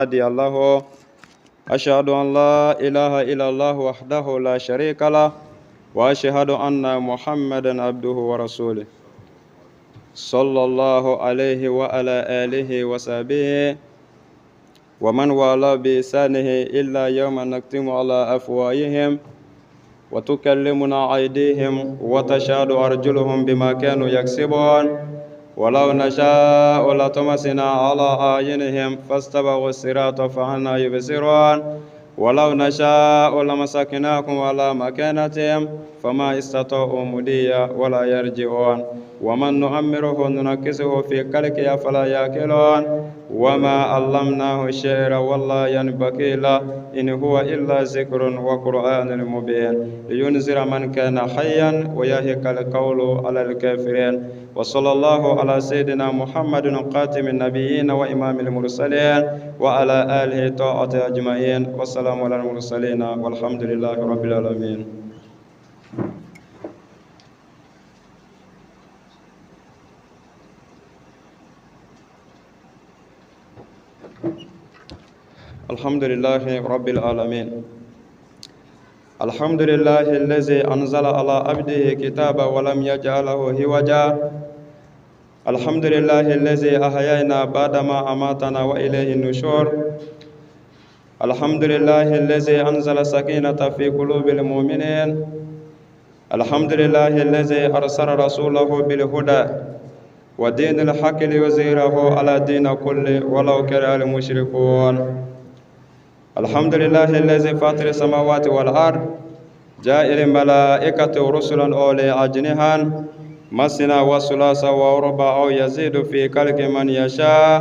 هادي له. أشهد أن لا إله إلا الله وحده لا شريك له، وأشهد أن محمدا عبده ورسوله صلى الله عليه وعلى آله وصحبه ومن والاه بإحسانه إلا يوم نختم على أفواههم وتكلمنا أيديهم وتشهد أرجلهم بما كانوا يكسبون. ولو نشاء لطمسنا على أعينهم فاستبقوا الصراط فأنى يبصرون. ولو نشاء لمسكناكم على مكانتهم فما استطاعوا مضيا ولا يرجعون. ومن نعمره ننكسه في خلقه فلا يعقلون. وما علمناه الشعر ولا ينبغي له إن هو إلا ذكر وقرآن مبين لينذر من كان حيا ويهق القول على الكافرين. وصلى الله على سيدنا محمد خاتم النبيين وإمام المرسلين وعلى آله طاعة أجمعين، والسلام على المرسلين والحمد لله رب العالمين. الحمد لله رب العالمين. الحمد لله الذي أنزل على عبده كتابا ولم يجعله عوجا. الحمد لله الذي أحيينا بعدما أماتنا وإليه النشور. الحمد لله الذي أنزل السكينة في قلوب المؤمنين. الحمد لله الذي أرسل رسوله بالهدى ودين الحق ليظهره على دين كله ولو كره المشركون. الحمد لله الذي فاطر السماوات والأرض جائل الملائكة رسلا أولي أجنحة مثنى وثلاث ورباع أو يزيد في خلق من يشاء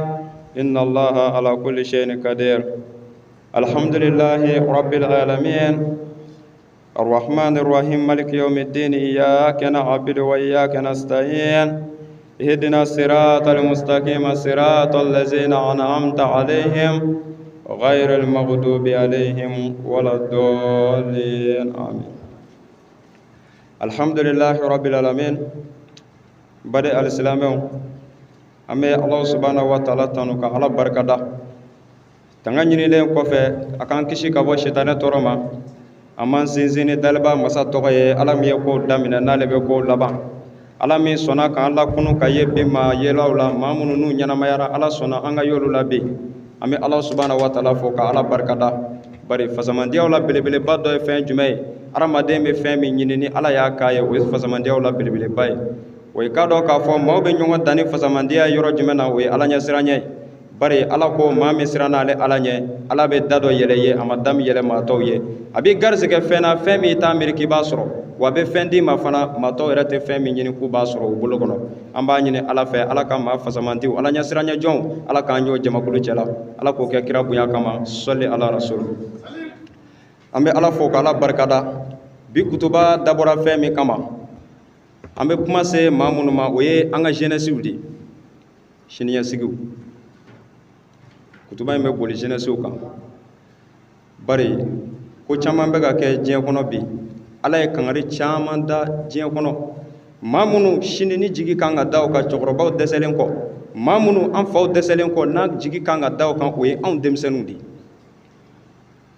إن الله على كل شيء قدير. الحمد لله رب العالمين الرحمن الرحيم مالك يوم الدين إياك نعبد وإياك نستعين اهدنا الصراط المستقيم صراط الذين أنعمت عليهم غير المغضوب عليهم ولا الضالين آمين. الحمد لله رب العالمين. بدأ الإسلام أمي الله سبحانه وتعالى تنوك على بركة tanga ɲinilen kɔfɛ a k'an kisi ka bɔ sitanɛ tɔɔrɔ ma. An m'an sinsin ni daliba masa tɔgɔ ye, Ala min ye kow daminɛ n'ale bɛ kow laban, Ala min sɔnna k'an lakunu ka ye bi maa yelaw la, maa minnu n'u ɲɛnamayara, Ala sɔnna an ka y'olu la bi. An bɛ Ala subahana wa taala fo ka Ala barikada. Bari fasamandiyaw la belebeleba dɔ ye fɛn jumɛn ye? Hadamaden bɛ fɛn min ɲini ni Ala y'a k'a ye, o ye fasamandiyaw la belebeleba ye. O ye k'a dɔn k'a fɔ maaw bɛ ɲɔgɔn dan ni fasamandiya ye yɔrɔ jumɛn na, o ye Ala ɲɛsiranɲɛ ye. Bari Ala ko maa min siranna ale Ala ɲɛ, Ala bɛ da dɔ yɛlɛ ye, a ma da min yɛlɛ maa tɔw ye. A b'i garisɛgɛ fɛn na, fɛn min i t'a miiri k'i b'a sɔrɔ, wa a bɛ fɛn d'i ma fana, maa tɔw yɛrɛ tɛ fɛn min ɲini k'u b'a sɔrɔ u bolo kɔnɔ. An b'a ɲini Ala fɛ, Ala ka maa fasamandiw, Ala ɲɛsiranɲɛ jɔnw, Ala k'an y'o jamakulu cɛ la. Ala k'o kɛ kira bonya kama, sɔli ala rasul. An bɛ Ala fo k'Ala barikada. Bi kutuba dabɔra fɛn min kama, an bɛ kuma se maa minnu ma, o ye an ka jeunesse de ye, siniɲɛsigiw. Kutuba in bɛ boli jeunesse kan. Bari ko caman bɛ ka kɛ diɲɛ kɔnɔ bi. Ala ye kangari caman da diɲɛ kɔnɔ. Maa minnu sini ni jigi kan ka da u kan, cɛkɔrɔbaw dɛsɛlen kɔ, maa minnu an faw dɛsɛlen kɔ, n'a jigi kan ka da u kan, o ye anw denmisɛnninw de ye.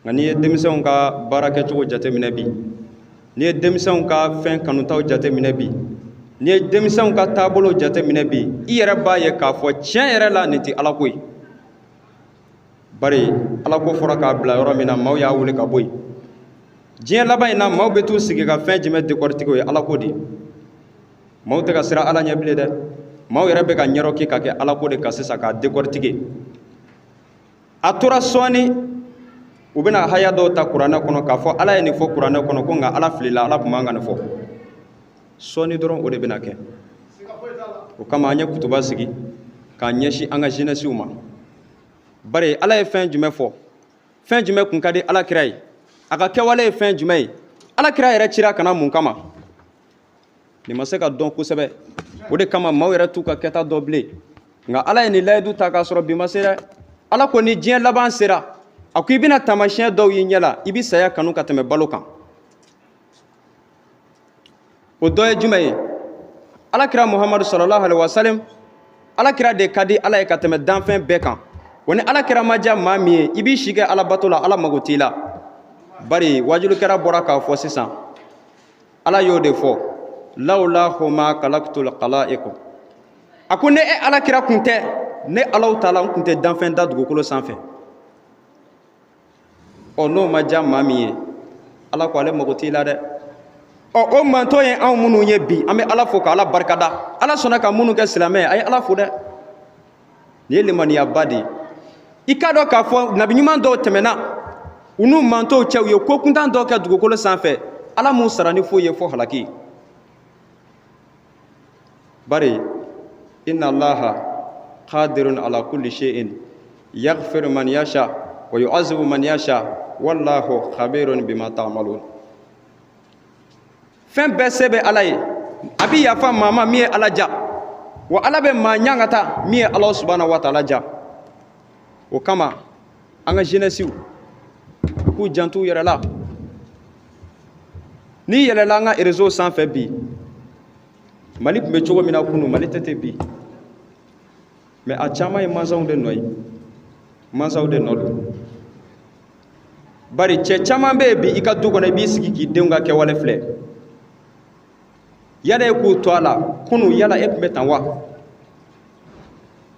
Nka n'i ye denmisɛnw ka baara kɛcogo jateminɛ bi, n'i ye denmisɛnw ka fɛn kanutaw jateminɛ bi, n'i ye denmisɛnw ka taabolo jateminɛ bi, i yɛrɛ b'a ye k'a fɔ tiɲɛ yɛrɛ la nin tɛ Ala ko ye. Bari Ala ko fɔra k'a bila yɔrɔ min na, maaw y'a wuli ka bɔ yen. Diɲɛ laban in na, maaw bɛ t'u sigi ka fɛn jumɛn décortiquer, o ye Ala ko de ye. Maaw tɛ ka siran Ala ɲɛ bilen dɛ. Maaw yɛrɛ bɛ ka ɲɛrɔki ka kɛ Ala ko de kan sisan k'a décortiquer. A tora sɔɔni, u bɛna haya dɔw ta kuranɛ kɔnɔ k'a fɔ Ala ye nin fɔ kuranɛ kɔnɔ, ko nka Ala filila, Ala tun man ka nin fɔ. Sɔɔni dɔrɔn o de bɛna kɛ. O kama an ye kutuba sigi k'a ɲɛsin an ka jeunesse ma. Bari Ala ye fɛn jumɛn fɔ? Fɛn jumɛn kun ka di Ala kira ye? A ka kɛwale ye fɛn jumɛn ye? Ala kira yɛrɛ cira ka na mun kama? Nin ma se ka dɔn kosɛbɛ. O de kama maaw yɛrɛ t'u ka kɛta dɔn bilen. Nka Ala ye nin layidu ta k'a sɔrɔ bi ma se dɛ. Ala ko ni diɲɛ laban sera, a ko i bɛna taamasiyɛn dɔw y'i ɲɛ la, i bɛ saya kanu ka tɛmɛ balo kan. O dɔ ye jumɛn ye? Ala kira Muhamadu sallallahu alaihi wasallam, Ala kira de ka di Ala ye ka tɛmɛ danfɛn bɛɛ kan. Wa ni ala kira ma diya maa min ye, i b'i si kɛ ala bato la, ala mago t'i la. Bari wajulukɛla bɔra k'a fɔ sisan, ala y'o de fɔ, lawulahu ma kalaktul khalaiq. A ko ne e ala kira kun tɛ, ne Alahu taala n kun tɛ danfɛn da dugukolo sanfɛ. Ɔ n'o ma diya maa min ye, ala ko ale mago t'i la dɛ. Ɔ o mantɔn ye anw minnu ye bi, an bɛ ala fo ka ala barikada. Ala sɔnna ka minnu kɛ silamɛ, a ye ala fo dɛ. Nin ye limaniyaba de ye. I k'a dɔn k'a fɔ nabi ɲuman dɔw tɛmɛna u n'u mantɔw cɛ, u ye ko kuntan dɔw kɛ dugukolo sanfɛ, ala m'u sara ni foyi ye fo halaki. Bari inna allaha qadirun ala kulli shay'in yaghfiru man yasha wa yu'azibu man yasha wallahu khabirun bima ta'malun. Fɛn bɛɛ se bɛ ala ye, a bɛ yafa maa ma min ye ala ja, wa ala bɛ maa ɲangata min ye Ala subahana wa taala ja. O kama an ka jeunesse u k'u janto u yɛrɛ la. N'i yɛlɛla an ka réseau sanfɛ bi, Mali tun bɛ cogo min na kunun, Mali tɛ ten bi. Mais a caman ye mansaw de nɔ ye, mansaw de nɔ don. Bari cɛ caman bɛ yen bi, i ka du kɔnɔ, i b'i sigi k'i denw ka kɛwale filɛ. Yala e k'u to a la kunun, yala e tun bɛ tan wa?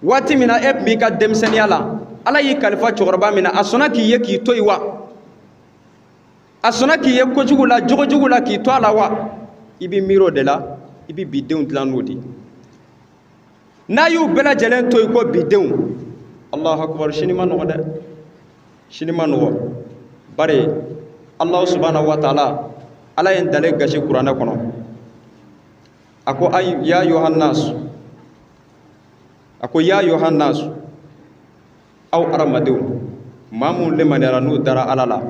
Waati min na e tun b'i ka denmisɛnninya la, ala y'i kalifa cɛkɔrɔba min na, a sɔnna k'i ye k'i to yen wa? A sɔnna k'i ye kojugu la, jogojugu la, k'i to a la wa? I b'i miiri o de la, i bɛ bi denw dilan n'o de ye. N'a y'u bɛɛ lajɛlen to yen ko bi denw, Alahu akubar, sini ma nɔgɔ dɛ, sini ma nɔgɔ. Bari Alahu subahana wa taala, ala ye n dale gasi kuranɛ kɔnɔ. A ko ayi ya yohannas, a ko ya yohannas, aw hadamadenw, maa minnu limaniyara n'u dara ala la,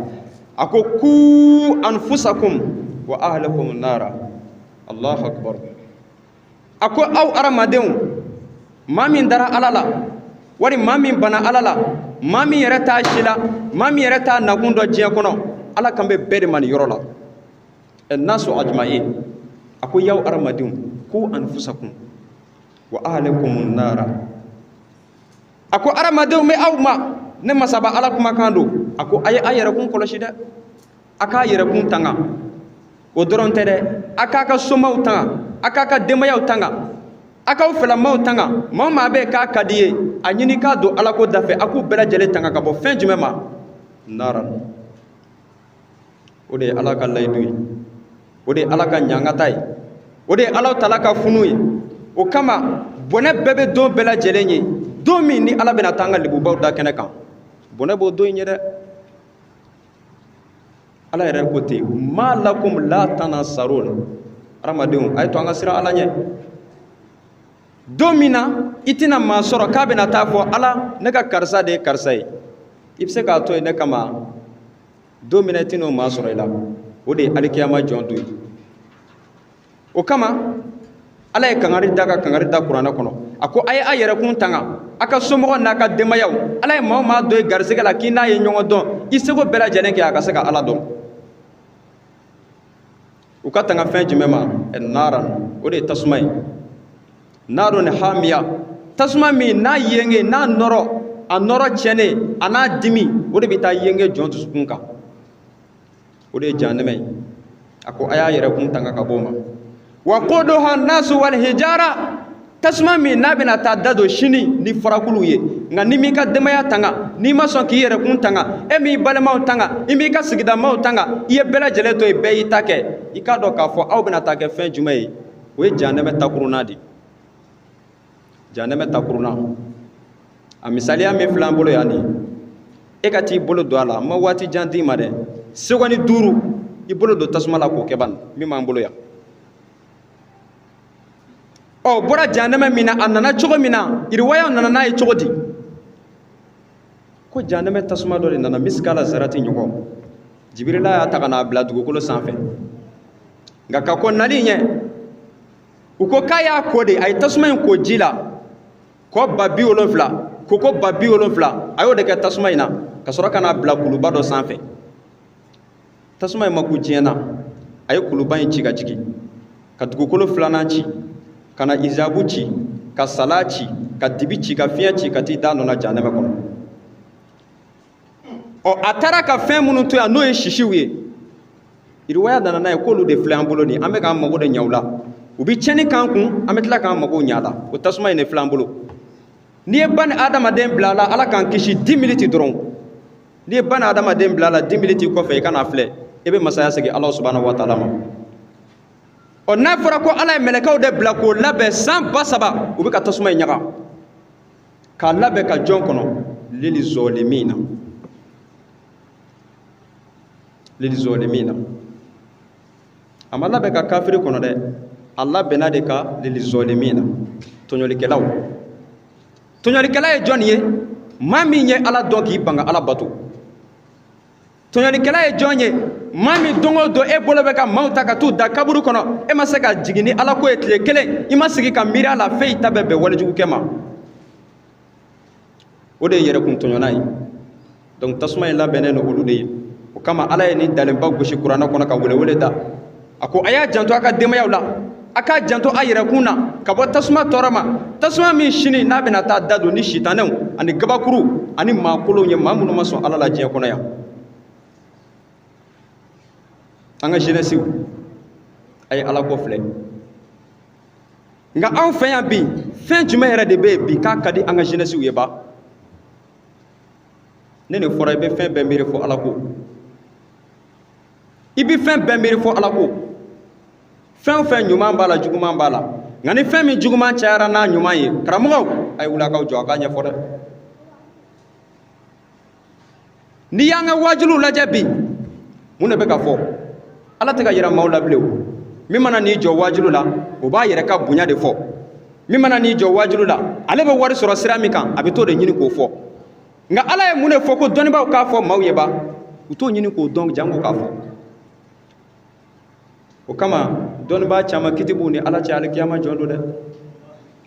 a ko ku anfusakum wa ahlikum nara. Allahu akbar. A ko aw hadamadenw, maa min dara ala la, wari maa min bana ala la, maa min yɛrɛ t'a si la, maa min yɛrɛ t'a nakun dɔn diɲɛ kɔnɔ, ala kan bɛ bɛɛ de ma nin yɔrɔ la. Nasu ajma'in. A ko yaw hadamadenw, ku anfusakum wa ahlikum nara. A ko hadamadenw bɛ aw ma, ne masaba ala kumakan don. A ko a ye a yɛrɛkun kɔlɔsi dɛ, a k'a yɛrɛkun tanga. O dɔrɔn tɛ dɛ, a k'a ka somaw tanga, a k'a ka denbayaw tanga, a k'aw fɛlamaw tanga. Maa o maa bɛ yen k'a ka di ye, a ɲini k'a don ala ko dafɛ, a k'u bɛɛ lajɛlen tanga ka bɔ fɛn jumɛn ma? Nara. O de ye ala ka layidu ye, o de ye ala ka ɲangata ye, o de ye ala tala ka funu ye. O kama bɔnɛ bɛɛ bɛ don bɛɛ lajɛlen ye, don min ni ala bɛna taa an ka lebubaw da kɛnɛ kan, bɔnɛ b'o don in ye dɛ. Ala yɛrɛ ko ten, ma lakum la tanasarun. Hadamadenw, a ye to an ka siran ala ɲɛ. Don min na i tɛna maa sɔrɔ k'a bɛna taa fɔ ala ne ka karisa de ye karisa ye, i bɛ se k'a to yen ne kama. Don min na i tɛna o maa sɔrɔ i la, o de ye alikiyama jɔn don ye. O kama ala ye kangari da ka kangari da kuranɛ kɔnɔ. A ko a ye a yɛrɛkun tanga, a ka somɔgɔw n'a ka denbayaw. Ala ye maa o maa don i garisɛgɛ la k'i n'a ye ɲɔgɔn dɔn, i seko bɛɛ lajɛlen kɛ a ka se ka ala dɔn. U ka tanga fɛn jumɛn ma? Naran, o de ye tasuma ye. Narun hamiya, tasuma min n'a yenge, n'a nɔrɔ, a nɔrɔ tiɲɛnen, a n'a dimi, o de bɛ taa yenge jɔn dusukun kan. O de ye jahanɛmɛ ye. A ko a y'a yɛrɛkun tanga ka bɔ o ma. Wa quduha nasu wal hijara, tasuma min n'a bɛna taa da don sini ni farakuluw ye. Nka n'i m'i ka denbaya tanga, n'i ma sɔn k'i yɛrɛkun tanga, e m'i balimaw tanga, i m'i ka sigidamaw tanga, i ye bɛɛ lajɛlen to yen, bɛɛ y'i ta kɛ, i k'a dɔn k'a fɔ aw bɛna taa kɛ fɛn jumɛn ye? O ye jahanɛmɛ takurunna de ye. Jahanɛmɛ takurunna, a misaliya min filɛ an bolo yan nin, e ka t'i bolo don a la, n ma waati jan d'i ma dɛ, seconde 5 i bolo don tasuma la k'o kɛ ban, min b'an bolo yan. Ɔ bɔra jahanɛmɛ min na, a nana cogo min na, iriwayaw nana n'a ye cogo di? Ko jahanɛmɛ tasuma dɔ de nana misikala zarati ɲɔgɔn. Jibirila y'a ta ka n'a bila dugukolo sanfɛ. Nka ka kɔn nali ɲɛ, u ko k'a y'a ko de, a ye tasuma in ko ji la, kɔ 70000, koko 70000, a y'o de kɛ tasuma in na, ka sɔrɔ ka n'a bila kuluba dɔ sanfɛ. Tasuma in ma ku diɲɛ na, a ye kuluba in ci ka jigin, ka dugukolo filanan ci, ka na izabu ci, ka sala ci, ka dibi ci, ka fiɲɛ ci, ka t'i da nɔ na jahanɛmɛ kɔnɔ. Ɔ, a taara ka fɛn minnu to yan, n'o ye sisiw ye, riwaya nana n'a ye k'olu de filɛ an bolo nin, an bɛ k'an mago de ɲɛ u la. U bɛ tiɲɛni k'an kun, an bɛ tila k'an mago ɲɛ a la. O tasuma in de filɛ an bolo. N'i ye ba ni adamaden bila a la, Ala k'an kisi, 10 minutes dɔrɔn, n'i ye ba ni adamaden bila a la, 10 minutes kɔfɛ, i kana filɛ, i bɛ masaya segin Ala subahana wa taala ma. Ɔ, n'a fɔra ko Ala ye mɛlɛkɛw de bila k'o labɛn san 3000, u bɛ ka tasuma in ɲaga k'a labɛn ka jɔn kɔnɔ? Lili zɔlimina, lili zɔlimina. A ma labɛn ka kafiri kɔnɔ dɛ, a labɛnna de ka lili zɔlimina, tɔɲɔlikɛlaw. Tɔɲɔlikɛla ye jɔn ye? Maa min ye Ala dɔn k'i ban ka Ala bato. Tɔɲɔlikɛla ye jɔn ye? Maa min don o don e bolo bɛ ka maaw ta ka t'u da kaburu kɔnɔ, e ma se ka jigin ni Ala ko ye tile kelen, i ma sigi ka miiri a la, f'e y'i ta bɛɛ bɛn walijugukɛ ma, o de ye yɛrɛkun tɔɲɔna ye. Donc tasuma in labɛnnen don olu de ye. O kama Ala ye nin dalenba gosi kuranɛ kɔnɔ ka welewele da, a ko a y'a janto a ka denbayaw la, a k'a janto a yɛrɛkun na ka bɔ tasuma tɔɔrɔ ma, tasuma min sini n'a bɛna taa da don ni sitanɛw ani gabakuru ani maakolonw ye, maa minnu ma sɔn Ala la diɲɛ kɔnɔ yan. An ka jeunesse, a ye Ala ko filɛ. Nka anw fɛ yan bi, fɛn jumɛn yɛrɛ de bɛ yen bi k'a ka di an ka jeunesse ye ba? Ne nin fɔra, i bɛ fɛn bɛɛ miiri fo Ala ko, i bɛ fɛn bɛɛ miiri fo Ala ko. Fɛn o fɛn, ɲuman b'a la, juguman b'a la, nka ni fɛn min juguman cayara n'a ɲuman ye, karamɔgɔw, a ye wuli a k'aw jɔ a k'a ɲɛfɔ dɛ. N'i y'an ka wajuliw lajɛ bi, mun de bɛ ka fɔ? Ala tɛ ka yira maaw la bilen. O min mana n'i jɔ wajulu la, o b'a yɛrɛ ka bonya de fɔ. Min mana n'i jɔ wajulu la, ale bɛ wari sɔrɔ sira min kan, a bɛ t'o de ɲini k'o fɔ. Nka Ala ye mun de fɔ ko dɔnnibaaw k'a fɔ maaw ye ba? U t'o ɲini k'o dɔn, janko k'a fɔ. O kama dɔnnibaa caman kiti b'u ni Ala cɛ alikiyama jɔ don dɛ.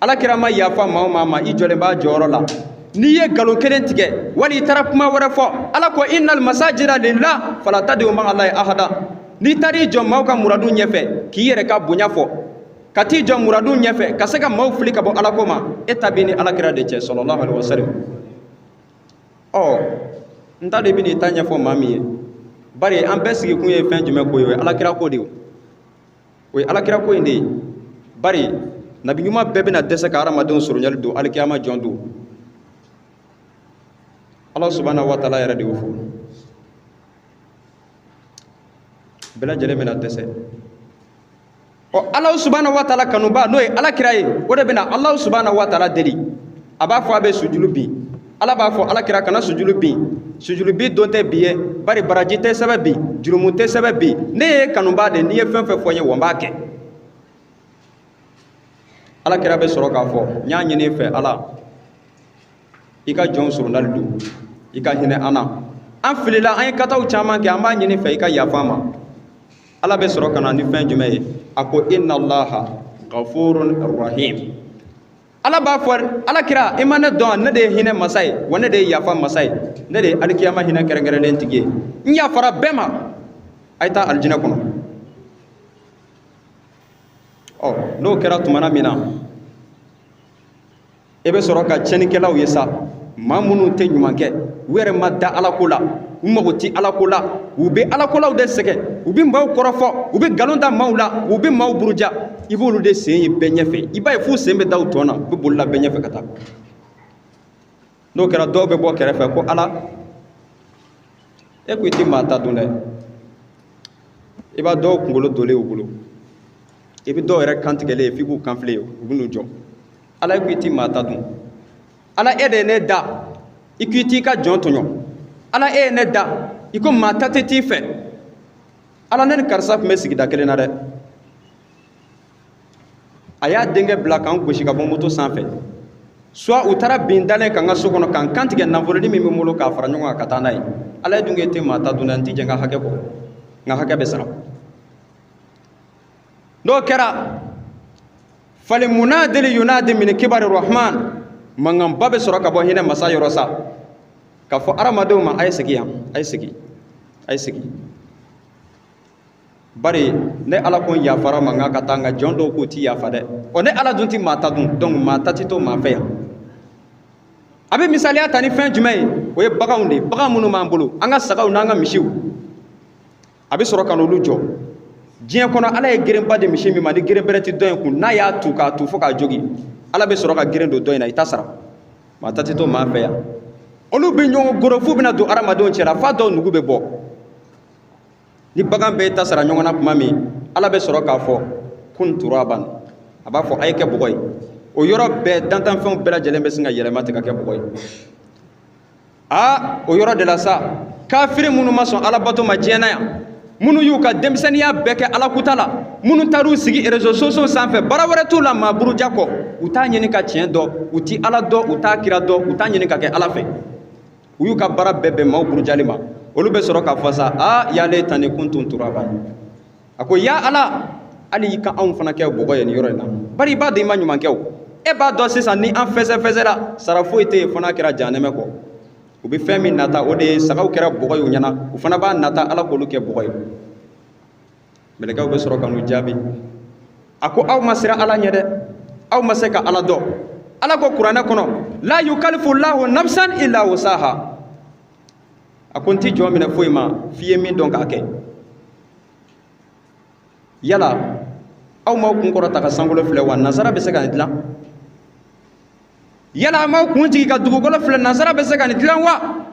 Ala kira ma yafa maa o maa ma, i jɔlen b'a jɔyɔrɔ la, n'i ye nkalon kelen tigɛ wali i taara kuma wɛrɛ fɔ, Ala ko innal masajida lillah fala tad'u ma'a Allahi ahada. N'i taara i jɔ maaw ka muradu ɲɛfɛ k'i yɛrɛ ka bonya fɔ, ka t'i jɔ muradu ɲɛfɛ ka se ka maaw fili ka bɔ Ala ko ma, e ta b'i ni Ala kira de cɛ sallallahu alaihi wasallam. Ɔ, n t'a dɔn i bɛn'i ta ɲɛfɔ maa min ye, bari an bɛɛ sigikun ye fɛn jumɛn ko ye? O ye Ala kira ko de ye. O ye Ala kira ko in de ye, bari nabi ɲuman bɛɛ bɛna dɛsɛ ka hadamadenw sɔrɔɲali don alikiyama jɔn don. Ala subahana wa taala yɛrɛ de y'o fɔ, bɛɛ lajɛlen bɛna dɛsɛ. Ɔ, Ala subahana wa taala kanuba, n'o ye Ala kira ye, o de bɛna Ala subahana wa taala deli. A b'a fɔ a bɛ sujulu bin. Ala b'a fɔ Ala kira kana sujulu bin, sujulu bin don tɛ bi ye, bari baraji tɛ sɛbɛn bi, jurumu tɛ sɛbɛn bi. Ne ye kanuba de, n'i ye fɛn fɛn fɔ n ye, wa n b'a kɛ. Ala kira bɛ sɔrɔ k'a fɔ n y'a ɲini i fɛ Ala, i ka jɔnw surunali don, i ka hinɛ an na, an filila, an ye kataw caman kɛ, an b'a ɲini fɛ i ka yafa an ma. Ala bɛ sɔrɔ ka na ni fɛn jumɛn ye? A ko inna Allaha ghafurun rahim. Ala b'a fɔ Ala kira, i ma ne dɔn? Ne de ye hinɛ masa ye, wa ne de ye yafa masa ye, ne de ye alikiyama hinɛ kɛrɛnkɛrɛnnen tigi ye. N yafara bɛɛ ma, a ye taa alijinɛ kɔnɔ. Ɔ, n'o kɛra tumana min na, e bɛ sɔrɔ ka tiɲɛnikɛlaw ye sa, maa minnu tɛ ɲuman kɛ, u yɛrɛ ma da Ala ko la, u mago ti Ala ko la, u bɛ Ala kolaw de sɛgɛn, u bɛ maaw kɔrɔfɔ, u bɛ nkalon da maaw la, u bɛ maaw buruja. I b'olu de sen ye bɛɛ ɲɛfɛ. I b'a ye f'u sen bɛ da u tɔn na, u bɛ boli la bɛɛ ɲɛfɛ ka taa. N'o kɛra, dɔw bɛ bɔ kɛrɛfɛ ko Ala, e ko i tɛ maa ta dun dɛ. I b'a dɔw kunkolo dolen u bolo, i bɛ dɔw yɛrɛ kantigɛlen ye f'i k'u kanfile ye, u bɛ n'u jɔ. Ala, e ko i tɛ maa ta dun. Ala, e de ye ne da, i ko i t'i ka jɔn tɔɲɔ. Ala, e ye ne da, i ko maa ta tɛ t'i fɛ. Ala, ne ni karisa tun bɛ sigida kelen na dɛ, a y'a denkɛ bila k'an gosi ka bɔ moto sanfɛ, soit u taara bin dalen ka n ka so kɔnɔ k'an kantigɛ, nafoloni min bɛ n bolo k'a fara ɲɔgɔn kan ka taa n'a ye. Ala, e dun k'e tɛ maa ta dun dɛ, n tɛ jɛn n ka hakɛ kɔ, n ka hakɛ bɛ sara. N'o kɛra, fali munadili yunadi min kibari rahman, mankanba bɛ sɔrɔ ka bɔ hinɛ masa yɔrɔ sa k'a fɔ hadamadenw ma, a ye segin yan, a ye segin, a ye segin, bari ne Ala ko n yafara ma, n ka taa, nka jɔn dɔw k'o ti yafa dɛ. Ɔ, ne Ala dun ti maa ta dun, donc maa ta ti to maa fɛ yan. A bɛ misaliya ta ni fɛn jumɛn ye? O ye baganw de ye, bagan minnu b'an bolo, an ka sagaw n'an ka misiw. A bɛ sɔrɔ ka n'olu jɔ. Diɲɛ kɔnɔ, Ala ye gerenba di misi min ma, ni geren bɛrɛ tɛ dɔ in kun, n'a y'a tu k'a tu fo k'a jogin, Ala bɛ sɔrɔ ka geren don dɔ in na, i t'a sara. Maa ta tɛ to maa fɛ yan. Olu bɛ ɲɔgɔn goro f'u bɛna don hadamadenw cɛla, f'a dɔw nugu bɛ bɔ. Ni bagan bɛɛ ta sara ɲɔgɔn na tuma min, Ala bɛ sɔrɔ k'a fɔ kun turaban, a b'a fɔ a ye kɛ bɔgɔ ye. O yɔrɔ bɛɛ, dantanfɛnw bɛɛ lajɛlen bɛ sin ka yɛlɛma ten ka kɛ bɔgɔ ye. Aa, o yɔrɔ de la sa, kafiri minnu ma sɔn alabato ma diɲɛ na yan, minnu y'u ka denmisɛnninya bɛɛ kɛ alakuta la, minnu taar'u sigi réseaux sociaux sanfɛ, baara wɛrɛ t'u la maa buruja kɔ, u t'a ɲini ka tiɲɛ dɔn, u ti Ala dɔn, u t'a kira dɔn, u t'a ɲini ka kɛ Ala fɛ, u y'u ka baara bɛɛ bɛn maaw burujali ma, olu bɛ sɔrɔ k'a fɔ sa: aa, ya laytani kuntu turaban. A ko: ya Ala, hali i ka anw fana kɛ bɔgɔ ye nin yɔrɔ in na, bari i b'a dɔn i ma ɲuman kɛ. O e b'a dɔn sisan, ni an fɛsɛfɛsɛra, sara foyi tɛ yen fo n'a kɛra jahanɛmɛ kɔ. U bɛ fɛn min nata, o de ye sagaw kɛra bɔgɔ ye u ɲɛna, u fana b'a nata Ala k'olu kɛ bɔgɔ ye. Mɛlɛkɛw bɛ sɔrɔ ka n'u jaabi. A ko: aw ma siran Ala ɲɛ dɛ, aw ma se ka Ala dɔn. Ala ko Kuranɛ kɔnɔ: la yukalifu lahu nafsan illa wusaha. A ko n ti jɔn minɛ foyi ma f'i ye min dɔn k'a kɛ. Yala aw m'aw kun kɔrɔta ka sankolo filɛ wa? Nasara bɛ se ka nin dilan? Yala aw m'aw kun jigin ka dugukolo filɛ? Nasara bɛ se ka nin dilan wa?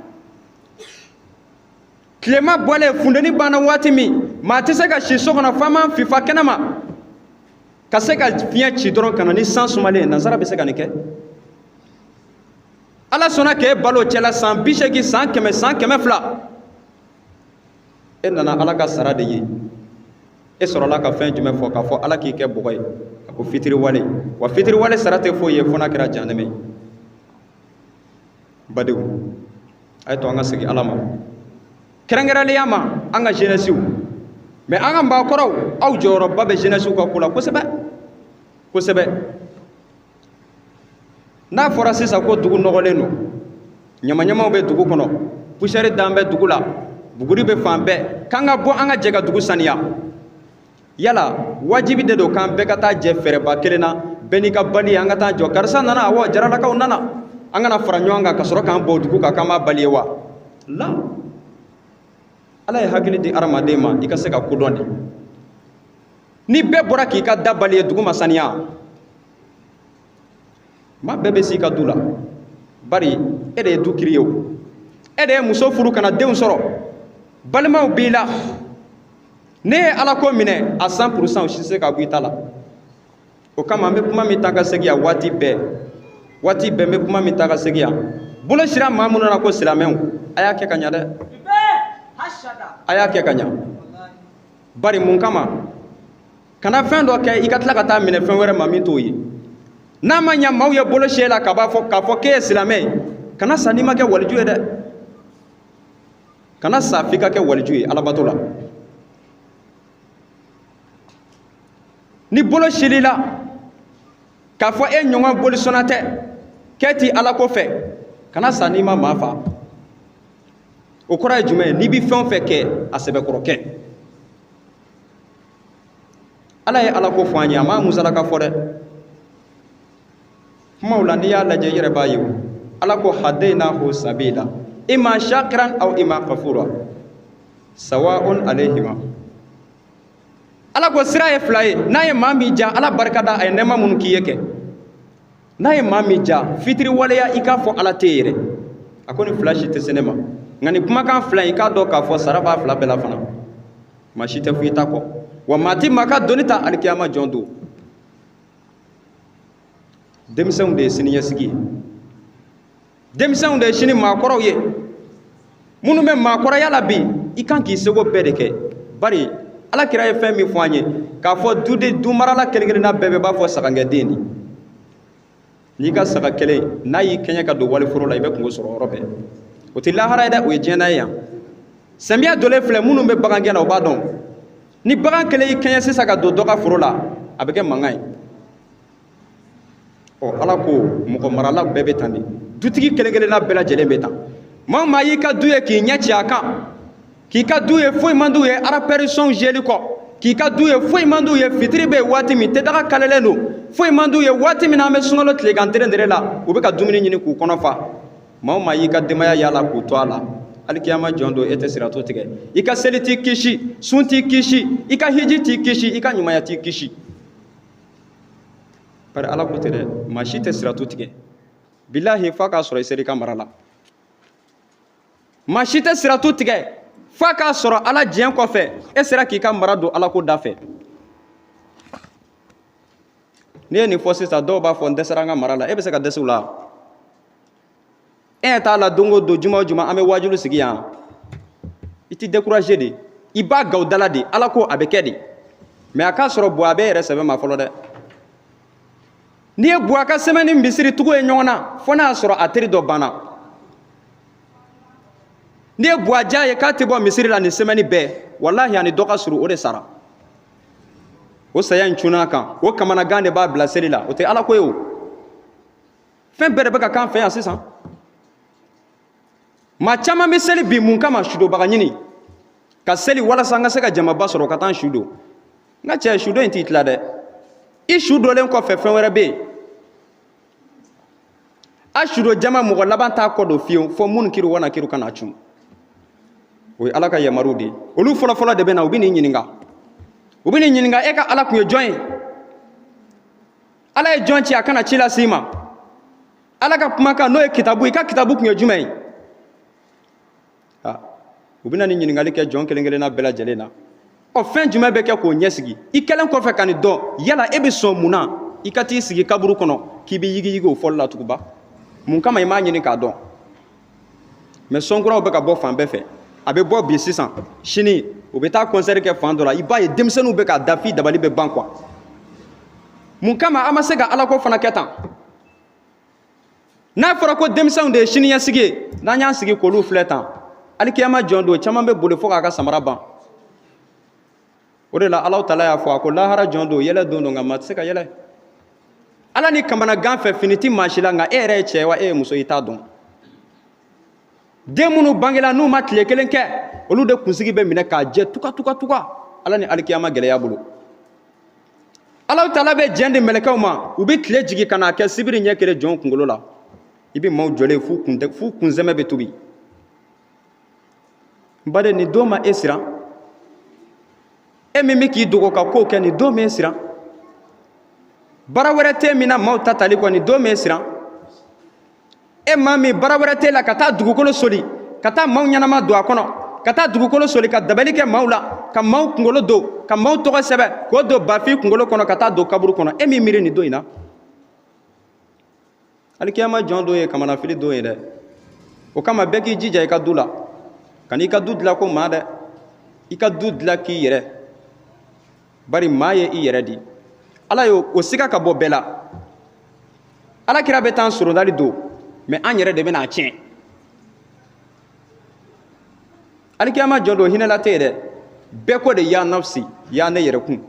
Tilema bɔlen, funteni banna waati min, maa tɛ se ka si so kɔnɔ f'an b'an fifa kɛnɛma ka se ka fiɲɛ ci dɔrɔn ka na ni san sumalen ye. Nasara bɛ se ka nin kɛ? Ala sɔnna k'e balo cɛla san 80, san 100, san 200, e nana Ala ka sara de ye. E sɔrɔla ka fɛn jumɛn fɔ k'a fɔ Ala k'i kɛ bɔgɔ ye? A ko fitiriwale. Wa fitiriwale sara tɛ foyi ye fo n'a kɛra jahanɛmɛ ye. Badenw, a ye to an ka segin Ala ma, kɛrɛnkɛrɛnnenya ma an ka jeunesse. Mais an ka maakɔrɔw, aw jɔyɔrɔba bɛ jeunesse ka ko la kosɛbɛ kosɛbɛ. N'a fɔra sisan ko dugu nɔgɔlen don, ɲamaɲamaw bɛ dugu kɔnɔ, poussière dan bɛ dugu la, buguri bɛ fan bɛɛ, k'an ka bɔ, an ka jɛ ka dugu saniya, yala wajibi de don k'an bɛɛ ka taa jɛ fɛrɛba kelen na, bɛɛ n'i ka bali ye, an ka taa jɔ, karisa nana, awɔ, jaralakaw nana, an kana fara ɲɔgɔn kan ka sɔrɔ k'an bɔ dugu kan k'an b'a bali ye wa? La, Ala ye hakili di hadamaden ma i ka se ka kodɔn de. Ni bɛɛ bɔra k'i ka da bali ye, dugu ma saniya. Maa bɛɛ bɛ s'i ka du la, bari e de ye du kiri ye, o e de ye muso furu ka na denw sɔrɔ, balimaw b'i la. Ne ye Ala ko minɛ a 100%, o si tɛ se ka bɔ i ta la. O kama, n bɛ kuma min ta ka segin yan waati bɛɛ, waati bɛɛ n bɛ kuma min ta ka segin yan: bolo sira maa minnu na ko silamɛw, a y'a kɛ ka ɲa dɛ, a y'a kɛ ka ɲa. Bari mun kama? Kana fɛn dɔ kɛ i ka tila ka taa minɛ fɛn wɛrɛ ma min t'o ye. N'a ma ɲa maaw ye bolo si la ka b'a fɔ k'a fɔ k'e ye silamɛ ye, kana sa n'i ma kɛ waliju ye dɛ. Kana sa f'i ka kɛ waliju ye alabato la. Ni bolo sil'i la k'a fɔ e ɲɔgɔn bolisɔnna tɛ, k'e t'i Ala ko fɛ, kana sa n'i ma maa fa. O kɔrɔ ye jumɛn ye? N'i bɛ fɛn o fɛn kɛ, a sɛbɛkɔrɔ kɛ. Ala ye Ala ko fɔ an ye, a m'a musalaka fɔ dɛ. Kumaw la, n'i y'a lajɛ, i yɛrɛ b'a ye o. Ala ko hadaynahu sabila imma shakiran aw imma kafura sawaun alayhima. Ala ko sira ye fila ye. N'a ye maa min ja, Ala barika da a ye nɛɛma minnu k'i ye kɛ. N'a ye maa min ja, fitiri waleya, i k'a fɔ Ala tɛ yen yɛrɛ. A ko nin fila si tɛ se ne ma, nka nin kumakan fila in, i k'a dɔn k'a fɔ sara b'a fila bɛɛ la fana. Maa si tɛ fo i ta kɔ, wa maa ti maa ka doni ta alikiyama jɔn don. Denmisɛnw de ye siniɲɛsigi ye, denmisɛnw de ye sini maakɔrɔw ye. Minnu bɛ maakɔrɔya la bi, i kan k'i seko bɛɛ de kɛ. Bari Ala kira ye fɛn min fɔ an ye k'a fɔ duden dumarala kelen kelenna bɛɛ bɛ b'a fɔ sagankɛden di, n'i ka saga kelen n'a y'i kɛɲɛ ka don waliforo la, i bɛ kungo sɔrɔ yɔrɔ bɛɛ. O tɛ lahara ye dɛ, o ye diɲɛ na ye yan. Samiya donnen filɛ, minnu bɛ bagan gɛn na, o b'a dɔn, ni bagan kelen y'i kɛɲɛ sisan ka don dɔ ka foro la, a bɛ kɛ mankan ye. Ɔ, Ala ko mɔgɔ marala bɛɛ bɛ tan de, dutigi kelen kelenna bɛɛ lajɛlen bɛ tan. Maa o maa y'i ka du ye k'i ɲɛ ci a kan, k'i ka du ye foyi man d'u ye arapɛri sɔn zeli kɔ, k'i ka du ye foyi man d'u ye fitiri bɛ yen waati min, tɛdaga kalelen don, foyi man d'u ye waati min na an bɛ sunkalo tilegan terendere la, u bɛ ka dumuni ɲini k'u kɔnɔ fa. Maa o maa y'i ka denbaya yala k'u to a la, alikiyama jɔn don, e tɛ siratu tigɛ. I ka seli t'i kisi, sun t'i kisi, i ka hiji t'i kisi, i ka ɲumanya t'i kisi. Bari Ala ko tɛ dɛ, maa si tɛ siratu tigɛ, bilahi, f'a k'a sɔrɔ i ser'i ka mara la. Maa si tɛ siratu tigɛ f'a k'a sɔrɔ Ala diɲɛ kɔfɛ, e sera k'i ka mara don Ala ko da fɛ. N'i ye nin fɔ sisan, dɔw b'a fɔ n dɛsɛra an ka mara la. E bɛ se ka dɛsɛ u la? E ɲɛ t'a la, don o don, juma o juma, an bɛ waajulu sigi yan. I t'i décourager de, i b'a gaw dala de. Ala ko a bɛ kɛ de, mais a k'a sɔrɔ Buwa bɛ yɛrɛ sɛbɛ ma fɔlɔ dɛ. N'i ye Buwa ka sɛmɛni misiri tugu ye ɲɔgɔn na, fo n'a y'a sɔrɔ a teri dɔ banna. N'i ye Buwa ja ye k'a tɛ bɔ misiri la nin sɛmɛni bɛɛ, walahi, ani dɔ ka surun, o de sara. O saya in cunna kan, o kamanagan de b'a bila seli la. O tɛ Ala ko ye. O fɛn bɛɛ de bɛ ka k'an fɛ yan sisan. Maa caman bɛ seli bi mun kama? Sudonbaga ɲini ka seli walasa an ka se ka jamaba sɔrɔ ka taa su don. N ka cɛ, sudon in t'i tila dɛ. I su donlen kɔfɛ, fɛn wɛrɛ bɛ yen. A sudo jama, mɔgɔ laban t'a kɔ don fiyewu, fo Munkiru wa Nakiru ka na cun. O ye Ala ka yamaruw de ye. Olu fɔlɔfɔlɔ de bɛ na, u bɛ n'i ɲininka, u bɛ n'i ɲininka: e ka Ala kun ye jɔn ye? Ala ye jɔn ci a kana ci lase i ma? Ala ka kumakan, n'o ye kitabu, i ka kitabu kun ye jumɛn ye? U bɛna ni ɲininkali kɛ jɔn kelen kelenna bɛɛ lajɛlen na. Ɔ, fɛn jumɛn bɛ kɛ k'o ɲɛsigi? I kɛlen kɔfɛ ka nin dɔn, yala e bɛ sɔn mun na i ka t'i sigi kaburu kɔnɔ k'i bɛ yigiyigi o fɔli la tuguba? Mun kama i m'a ɲini k'a dɔn? Mais son kuraw bɛ ka bɔ fan bɛɛ fɛ. A bɛ bɔ bi sisan, sini u bɛ taa concert kɛ fan dɔ la. I b'a ye denmisɛnninw bɛ k'a da f'i dabali bɛ ban quoi. Mun kama an ma se ka Alako fana kɛ tan? N'a fɔra ko denmisɛnw de ye siniɲɛsigi ye, n'an y'an sigi k'olu filɛ tan, alikiyama jɔn don, caman bɛ boli fo k'a ka samara ban. O de la Alahu Taala y'a fɔ a ko lahara jɔn don, yɛlɛ don don, nka maa tɛ se ka yɛlɛ. Ala ni kamanagan fɛ, fini ti maa si la. Nka e yɛrɛ ye cɛ wa, e ye muso, i t'a dɔn. Den minnu bangela n'u ma tile kelen kɛ, olu de kunsigi bɛ minɛ k'a jɛ tuka tuka tuka, Ala ni alikiyama gɛlɛya bolo. Alahu Taala bɛ jɛn di mɛlɛkɛw ma, u bɛ tile jigin ka n'a kɛ sibiri ɲɛ kelen jɔnw kunkolo la. I bɛ maaw jɔlen f'u kun tɛ, f'u kunsɛmɛ bɛ tobi. N baden, nin don ma e siran? E min bɛ k'i dogo ka kow kɛ, nin don m'e siran? Baara wɛrɛ tɛ min na maaw ta tali kɔ, nin don m'e siran? E maa min baara wɛrɛ t'e la ka taa dugukolo soli, ka taa maaw ɲɛnama don a kɔnɔ, ka taa dugukolo soli ka dabali kɛ maaw la, ka maaw kunkolo don, ka maaw tɔgɔ sɛbɛn k'o don bafin kunkolo kɔnɔ, ka taa don kaburu kɔnɔ, e min miiri nin don in na? Alikiyama jɔn don ye kamanafili don ye dɛ. O kama bɛɛ k'i jija i ka du la. Kan'i ka du dilan ko maa dɛ, i ka du dilan k'i yɛrɛ. Bari maa ye i yɛrɛ di. Ala y'o o siga ka bɔ bɛɛ la. Ala kira bɛ taa sorondali don, mais an yɛrɛ de bɛna a tiɲɛ. Alikiyama jɔn don, hinɛla tɛ yen dɛ. Bɛɛ ko de ya nafsi, ya ne yɛrɛ kun.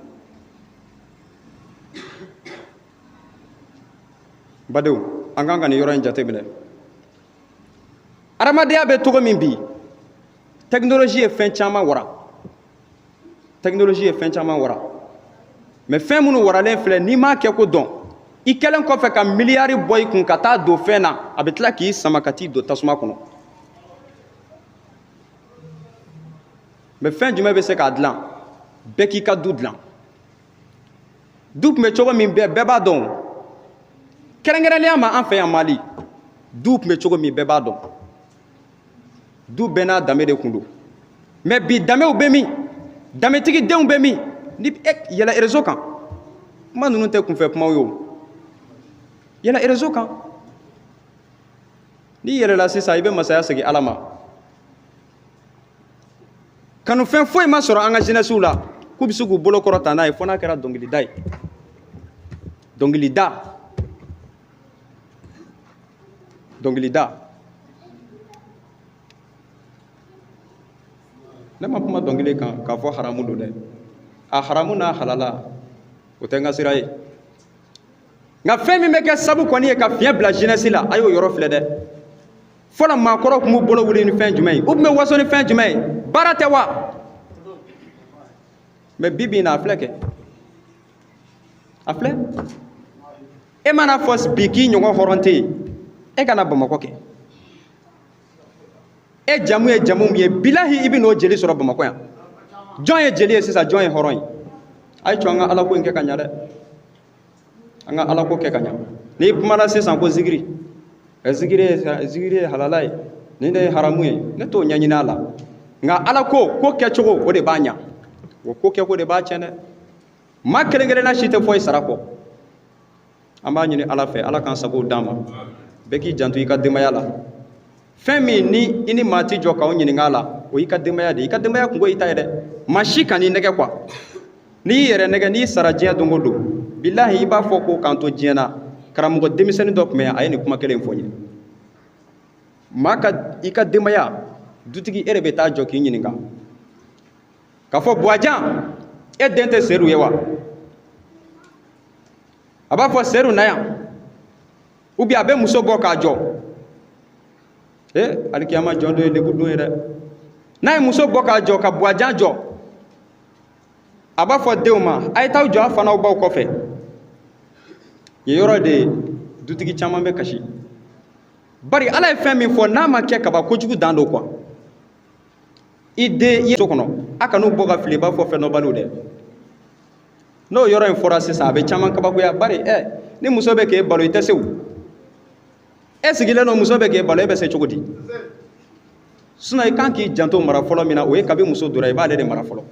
Badenw, an kan ka nin yɔrɔ in jateminɛ. Adamadenya bɛ cogo min bi, technologie ye fɛn caman wara, technologie ye fɛn caman wara. Mais fɛn minnu waralen filɛ, n'i m'a kɛ ko dɔn, i kɛlen kɔfɛ ka miliyari bɔ i kun ka taa don fɛn na, a bɛ tila k'i sama ka t'i don tasuma kɔnɔ. Mais fɛn jumɛn bɛ se k'a dilan? Bɛɛ k'i ka du dilan. Du tun bɛ cogo min, bɛɛ b'a dɔn. Kɛrɛnkɛrɛnnenya ma, an fɛ yan Mali, du tun bɛ cogo min, bɛɛ b'a dɔn. Du bɛɛ n'a danbe de kun don. Mais bi, danbew bɛ min? Danbetigi denw bɛ min? Ni e yɛlɛ réseau kan, kuma ninnu tɛ kunfɛ kumaw ye. O yɛlɛ réseau kan, n'i yɛlɛla sisan, i bɛ masaya segin Ala ma. Kanufɛn foyi ma sɔrɔ an ka jeunesse la k'u bɛ se k'u bolo kɔrɔta n'a ye, fo n'a kɛra dɔnkilida ye. Dɔnkilida, dɔnkilida. Ne ma kuma dɔnkili kan k'a fɔ haramu don dɛ. A haramu n'a halala, o tɛ n ka sira ye. Nka fɛn min bɛ kɛ sabu kɔni ye ka fiɲɛ bila jeunesse la, a y'o yɔrɔ filɛ dɛ. Fɔlɔ, maakɔrɔw tun b'u bolo wuli ni fɛn jumɛn ye? U tun bɛ waso ni fɛn jumɛn ye? Baara tɛ wa? Mais bi bi in na, a filɛ kɛ, a filɛ. E mana fɔ bi k'i ɲɔgɔn hɔrɔn tɛ yen, e kana Bamakɔ kɛ. E jamu ye jamu min ye, bilahi i bɛ n'o jeli sɔrɔ Bamakɔ yan. Jɔn ye jeli ye sisan, jɔn ye hɔrɔn ye? A ye to an ka alako in kɛ ka ɲa dɛ, an ka alako kɛ ka ɲa. N'i kumana sisan ko zikiri, zikiri ye halala ye, nin de ye haramu ye, ne t'o ɲɛɲini a la. Nka alako ko kɛcogo, o de b'a ɲa, o ko kɛko de b'a tiɲɛ dɛ. Maa kelen kelenna si tɛ foyi sara kɔ. An b'a ɲini Ala fɛ, Ala k'an sago d'an ma. Bɛɛ k'i janto i ka denbaya la. Fɛn min ni i ni maa ti jɔ k'aw ɲininka a la, o y'i ka denbaya de ye. I ka denbaya kungo y'i ta ye dɛ. Maa si kan'i nɛgɛ quoi. N'i y'i yɛrɛ nɛgɛ, n'i sara diɲɛ don o don, bilahi i b'a fɔ ko k'an to diɲɛ na, karamɔgɔ denmisɛnnin dɔ tun bɛ yan, a ye nin kuma kelen in fɔ n ye. Maa ka i ka denbaya dutigi, e de bɛ taa jɔ k'i ɲininka k'a fɔ Buwajan, e den tɛ Sedu ye wa? A b'a fɔ Sedu na yan, ou bien a bɛ muso bɔ k'a jɔ. Alikiyama jɔ don ye lebu don ye dɛ. N'a ye muso bɔ k'a jɔ ka Buwajan jɔ, a b'a fɔ denw ma, a ye t'aw jɔ a fa n'aw baw kɔfɛ. Yen yɔrɔ de dutigi caman bɛ kasi, bari Ala ye fɛn min fɔ, n'a ma kɛ kaba, kojugu dan don quoi. I den i so kɔnɔ, a kan'u bɔ ka fili i b'a fɔ fɛn dɔnbaliw dɛ. N'o yɔrɔ in fɔra sisan, a bɛ caman kabakoya, bari ni muso bɛ k'e balo, i tɛ se o. E sigilen don, muso bɛ k'e balo, e bɛ se cogo di? Sinon i kan k'i janto mara fɔlɔ min na, o ye kabi muso donna, i b'ale de mara fɔlɔ.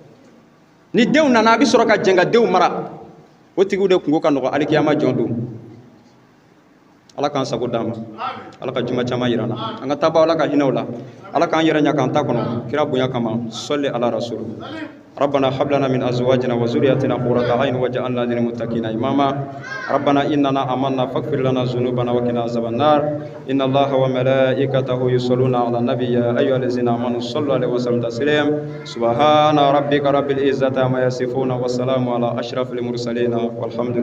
Ni denw nana, a bɛ sɔrɔ ka jɛn ka denw mara. O tigiw de kungo ka nɔgɔ alikiyama jɔn don. Ala k'an sago d'an ma, Ala ka juma caman yira an na, an ka taabaa Ala ka hinɛ u la, Ala k'an yɛrɛ ɲa k'an ta kɔnɔ kira bonya kama. Sɔli ala rasulu. ربنا هب لنا من ازواجنا وذرياتنا قرة اعين واجعلنا للمتقين اماما. ربنا اننا امنا فاغفر لنا ذنوبنا وقنا عذاب النار. ان الله وملائكته يصلون على النبي يا ايها الذين امنوا صلوا عليه وسلموا تسليما. سبحان ربك رب العزه عما يصفون والسلام على اشرف المرسلين والحمد لله.